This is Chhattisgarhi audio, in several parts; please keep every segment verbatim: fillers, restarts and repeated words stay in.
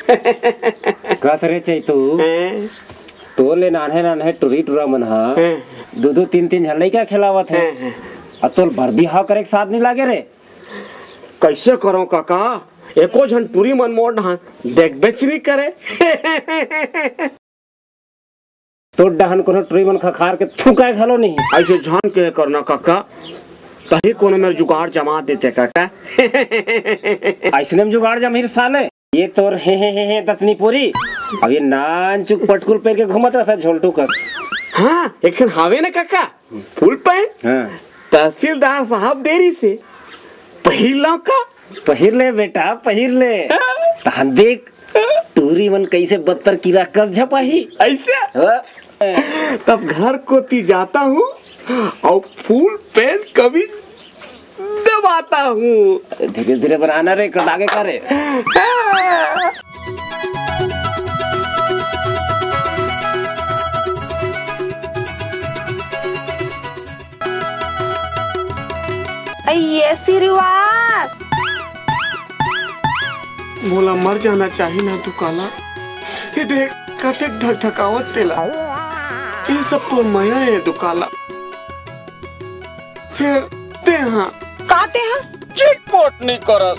कस रे चैतू, हैं? तोर ले नान्हे नान्हे टुरी टुरा मन ह हैं? दू दू तीन तीन झन लइका खेलावत हे। हैं, हैं। अ तोर बर बिहाव करे के साथ नइ लागे रे? कइसे करंव कका, एको झन टुरी मन मोर डहन देखबेच नइ करे। तोर डहन कोनो टुरी मन खखार के थूकय घलो नहीं। अइसे झन कहे कर ना कका, तहीं कोनो मेर जुगाड़ जमा देते कका। अइसने म जुगाड़ जमही रे साले। ये तोर हे हे हे हे दतनी पूरी, अब ये नानचुक पटकुल पहिर के घूमत रहिथे झोलटू कस। हाँ, एक ठन हावे ना कका, फुल पैंट। हाँ। तहसीलदार साहब देरिस हे, पहिर लंव का? पहिर ले बेटा, पहिर ले। हाँ। तहन देख, टूरी मन कइसे बत्तर कीरा कस झपाही। अइसे? हाँ। तब घर कोती जाता हूँ अउ फुल पैंट कमीज दबाता हूँ। धीरे धीरे बनाना रे, कटागे का रे? अइये श्रीवास। मोला मर जाना चाही ना दुकाला। ये देख, कतेक धकधकावत तेला। ये सब तो मया हे दुकाला। फेर तेहा। का तेहा? चिटपोट नइ करस।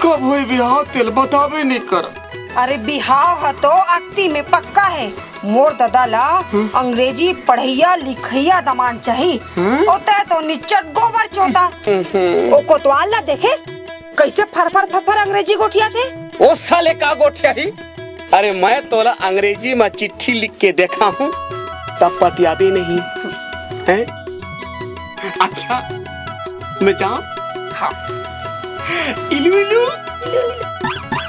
कब होई बिहाव तेला बताबे नइ कर। अरे बिहाव ह तो अक्ती में पक्का हे। मोर ददा ला हम्म। अंग्रेजी पढ़इया लिखइया दमांद चाही। हम्म। ओ तैं तो निच्चट गोबर चोता। हम्म। ओ कोतवाल ला देखेस? कइसे फरफर फरफर अंग्रेजी गोठियाथे? ओ साले का गोठियाही? अरे मैं तोला अंग्रेजी म चिट्ठी लिख के देखाहूँ, तब पतियाबे नहीं। हैं? अच्छा, मैं जाऊँ? हाँ। इलू इलू।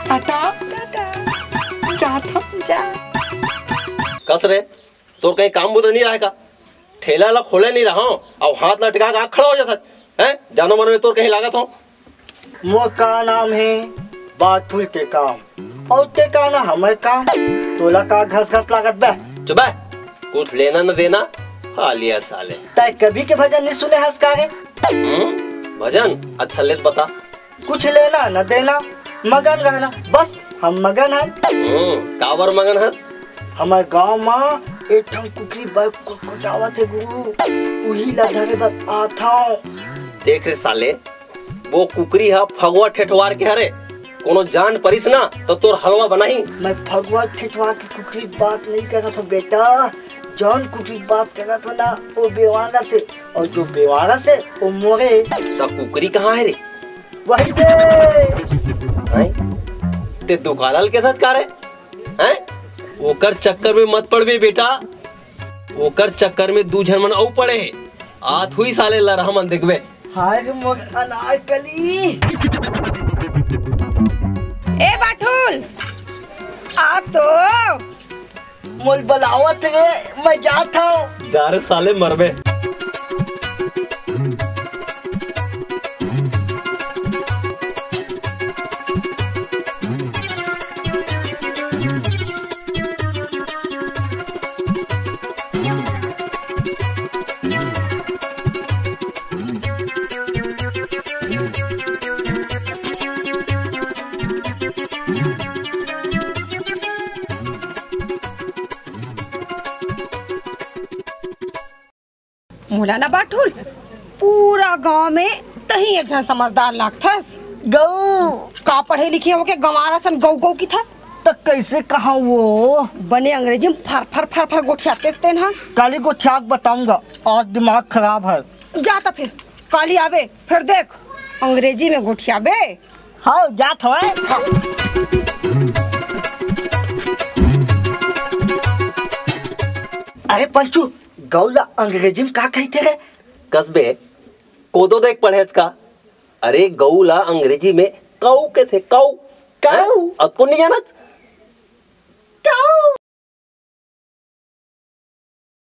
टाटा। टाटा। जात हँव। जा। कस रे, तोर कहीं काम बुता नइ रहय का? ठेला ला खोले नइ रहंव, अउ हाथ ला टिका के खड़ा हो जाथस। हैं? जानो मानो में तोर कहीं लागत हँव। मोर का नाम हे? बाथुल टेकाम। अउ टेकाना हमर काम। तोला का घस घस लागत बे? चुप बे। कुछ लेना न देना, हालिया साले। तैं कभी के भजन नइ सुने हस का रे? हम्म? भजन? अच्छा ले त बता। कुछ लेना न देना, मगन रहना, बस हम मगन हन। हम्म, काबर मगन हस? हमर गांव म एक ठन कुकरी बर कुटकुटावत हे गुरु, उही ला धरे बर आथंव। देख रे साले, वो कुकरी ह फगुआ ठेठवार के हरे, कोनो जान परिस ना त तोर हलवा बनाही। मैं फगुआ ठेठवार के कुकरी बात नइ करत हंव बेटा, जौन कुकरी बात करत हंव ना, वो बेवारस हे, अउ जो बेवारस हे, वो मोरे। त कुकरी कहाँ हे रे? वही दे। हैं? ते दुकाला ल के धचका रे? हैं? ओकर चक्कर में मत पड़बे बेटा, ओकर चक्कर में दू झन मन अउ पड़े हे। आत हुई साले लरहा मन देखबे। हाय रे मोर अनारकली। ए बाठुल, आ तो। मोल बलावत रे, मैं जात हंव। जा रे साले, मरबे। मोला ना बाठुल, पूरा गांव में तहीं एक झन समझदार लागथस। गऊ। का पढ़े लिखे होके गंवारा सन गऊ गऊ किथस? त कइसे कहा वो? बने अंग्रेजी में फर फर फर फर गोठियातेस तेन हा। काली गोठिया के बताऊंगा, आज दिमाग खराब हे। जा त फेर, काली आबे, फेर देख, अंग्रेजी में गोठियाबे। हव, जात हवय। अरे पंचू, गऊ ला अंग्रेजी में का कहिथे रे? कस बे, कोदो देख पढ़ेच का? अरे गऊ ला अंग्रेजी में कऊ कहिथे, कऊ। कऊ? हैं? अतको नहीं जानत?